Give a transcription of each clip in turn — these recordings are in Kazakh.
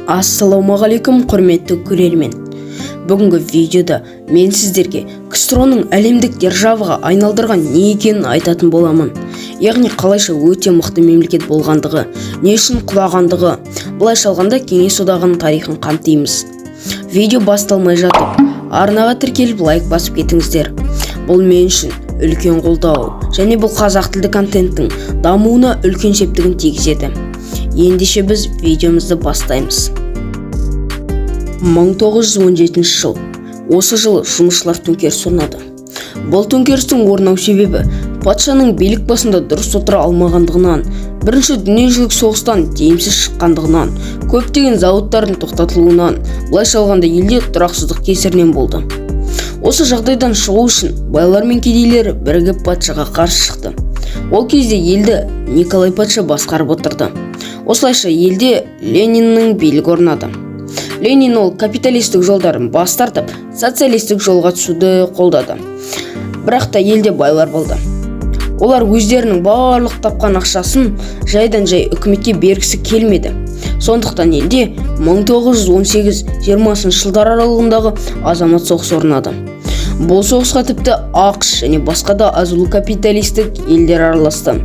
Ассалаумағалейкум, құрметті көрермен! Бүгінгі видеода мен сіздерге КСРО-ның әлемдік державаға айналдырған не екенін айтатын боламын. Яғни қалайша өте мықты мемлекет болғандығы, не үшін құлағандығы, былайша алғанда, Кеңес Одағының тарихын қамтимыз. Видео басталмай жатып, арнаға тіркеліп, лайк басып кетіңіздер. Бұл мен үшін үлкен қолдау және бұл қазақ тілді контенттің дамуына үлкен септігін тигізеді. Ендеше біз видеомызды бастаймыз. 1917 жыл. Осы жылы жұмысшылар төңкерісі орнады. Бұл төңкерістің орнау себебі патшаның билік басында дұрыс отыра алмағандығынан, Бірінші дүниежүзілік соғыстан тиімсіз шыққандығынан, көптеген зауыттардың тоқтатылуынан, былайша алғанда, елде тұрақсыздық кесірінен болды. Осы жағдайдан шығу үшін байлар мен кедейлер бірігіп, патшаға қарсы шықты. Ол кезде елді Николай патша басқарып отырды. Осылайша елде Лениннің билігі орнады. Ленин, ол капиталистік жолдарын бас тартып, социалистік жолға түсуді қолдады. Бірақ та елде байлар болды. Олар өздерінің барлық тапқан ақшасын жайдан жай үкіметке бергісі келмеді. Сондықтан елде 1918-20 жылдар аралығындағы азамат соғысы орнады. Бұл соғысқа тіпті АҚШ және басқа да азулы капиталистік елдер араласты.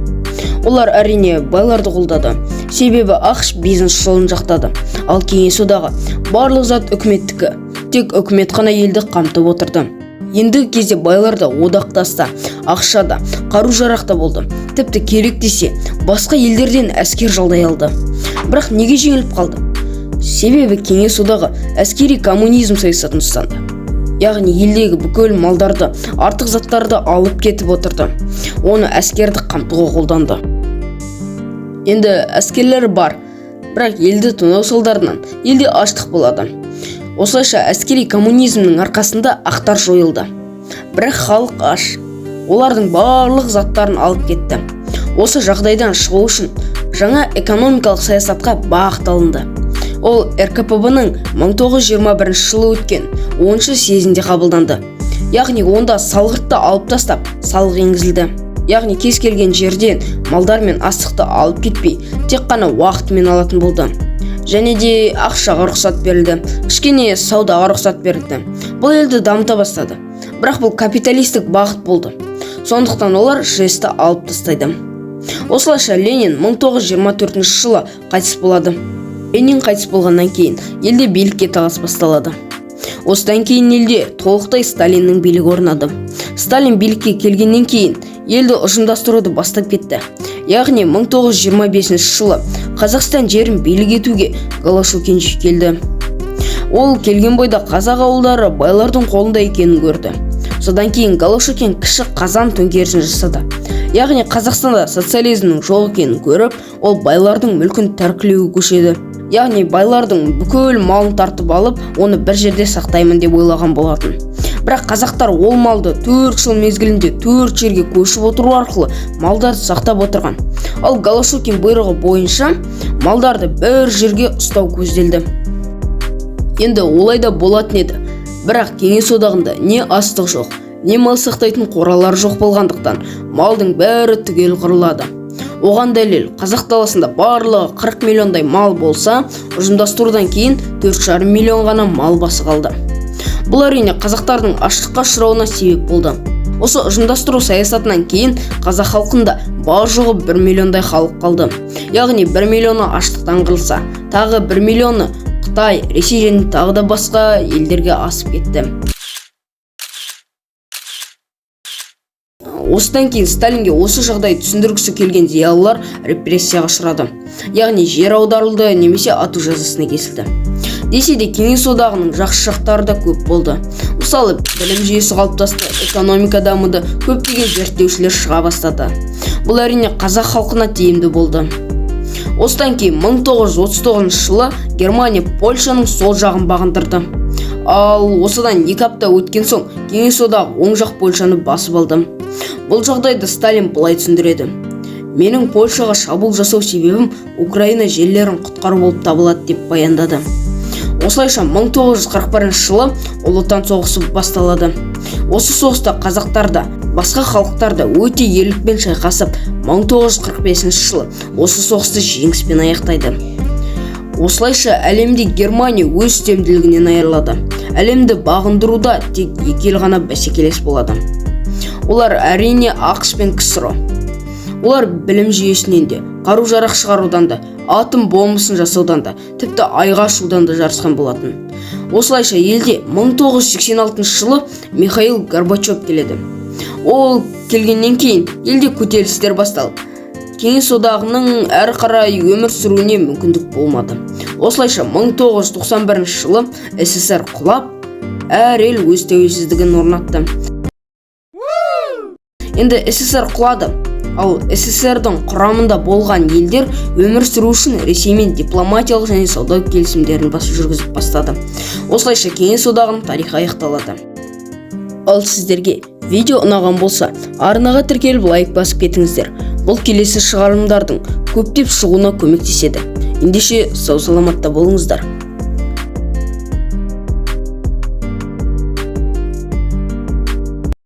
Олар, әрине, байларды қолдады, себебі АҚШ бизнес жолын жақтады, ал Кеңес Одағы барлық зат үкіметтікі, тек үкімет қана елді қамтып отырды. Ендігі кезде байларда одақтаста ақша да, қару жарақ та болды, тіпті керек десе, басқа елдерден әскер жалдай алды. Бірақ неге жеңіліп қалды? Себебі Кеңес Одағы әскери коммунизм саясатын ұстанды. Яғни елдегі бүкіл малдарды, артық заттарды алып кетіп отырды, оны әскерді қамтуға қолданды. Енді әскерлер бар, бірақ елді тонау салдарынан елде аштық болады. Осылайша әскери коммунизмнің арқасында ақтар жойылды, бірақ халық аш, олардың барлық заттарын алып кетті. Осы жағдайдан шығу үшін жаңа экономикалық саясатқа бағыт алынды. Ол РКПБ-ның 1921 жылы өткен 10 съезінде қабылданды. Яғни онда салғыртты алып тастап, салық енгізілді. Яғни кез келген жерден малдар мен астықты алып кетпей, тек қана уақытымен алатын болды. Және де ақшаға рұқсат берілді, кішкене саудаға рұқсат берілді. Бұл елді дамыта бастады, бірақ бұл капиталистік бағыт болды. Сондықтан олар ЖЭС-ті алып тастайды. Осылайша Ленин 1924 жылы қайтыс болады. Ленин қайтыс болғаннан кейін елде билікке талас басталады. Осыдан кейін елде толықтай Сталиннің билігі орнады. Сталин билікке келгеннен кейін елді ұжымдастыруды бастап кетті. Яғни 1925 жылы Қазақстан жерін билік етуге Голощекин келді. Ол келген бойда қазақ ауылдары байлардың қолында екенін көрді. Содан кейін Голощекин кіші қазан төңкерісін жасады. Яғни Қазақстанда социализмнің жоқ екенін көріп, ол байлардың мүлкін тәркілеуге көшеді. Яғни байлардың бүкіл малын тартып алып, оны бір жерде сақтаймын деп ойлаған болатын. Бірақ қазақтар ол малды 4 жыл мезгілінде төрт жерге көшіп отыру арқылы малдарды сақтап отырған. Ал Голощекин бұйрығы бойынша малдарды бір жерге ұстау көзделді. Енді олай да болатын еді, бірақ Кеңес Одағында не астық жоқ, не мал сақтайтын қоралар жоқ болғандықтан, малдың бәрі түгел қырылады. Оған дәлел, қазақ даласында барлығы 40 миллиондай мал болса, ұжымдастырудан кейін 4,5 миллион ғана мал басы қалды. Бұл, әрине, қазақтардың аштыққа ұшырауына себеп болды. Осы ұжымдастыру саясатынан кейін қазақ халқында бар жоғы 1 миллиондай халық қалды. Яғни 1 миллионы аштықтан қырылса, тағы 1 миллионы Қытай, Ресей және тағы да басқа елдерге асып кетті. Осыдан кейін Сталинге осы жағдайды түсіндіргісі келген зиялылар репрессияға ұшырады. Яғни жер аударылды немесе ату жазасына кесілді. Десе де, Кеңес Одағының жақсы жақтары да көп болды. Мысалы, білім жүйесі қалыптасты, экономика дамыды, көптеген зерттеушілер шыға бастады. Бұл, әрине, қазақ халқына тиімді болды. Осыдан кейін 1939 жылы Германия Польшаның сол жағын бағындырды. Ал осыдан 2 апта өткен соң Кеңес Одағы оң жақ Польшаны басып алды. Бұл жағдайды Сталин былай түсіндіреді: «Менің Польшаға шабуыл жасау себебім Украина жерлерін құтқару болып табылады», – деп баяндады. Осылайша 1941 жылы Ұлы Отан соғысы басталады. Осы соғыста қазақтар да, басқа халықтар да өте ерлікпен шайқасып, 1945 жылы осы соғысты жеңіспен аяқтайды. Осылайша әлемде Германия өз үстемділігінен айырылады. Әлемді бағындыруда тек екі ел ғана бәсекелес болады. Олар, әрине, АҚШ пен КСРО. Олар білім жүйесінен де, қару жарақ шығарудан да, атом бомбасын жасаудан да, тіпті айға ұшудан да жарысқан болатын. Осылайша елде 1986 жылы Михаил Горбачев келеді. Ол келгеннен кейін елде көтерілістер басталып, Кеңес Одағының әрі қарай өмір сүруіне мүмкіндік болмады. Осылайша 1991 жылы СССР құлап, әр ел өз тәуелсіздігін орнатты. Енді СССР құлады, ал СССР-дің құрамында болған елдер өмір сүру үшін Ресеймен дипломатиялық және сауда келісімдерін бас жүргізіп бастады. Осылайша Кеңес Одағының тарихы аяқталады. Ал сіздерге видео ұнаған болса, арнаға тіркеліп, лайк басып кетіңіздер. Бұл келесі шығарылымдардың көптеп шығуына көмектеседі. Ендеше, сау саламатта болыңыздар.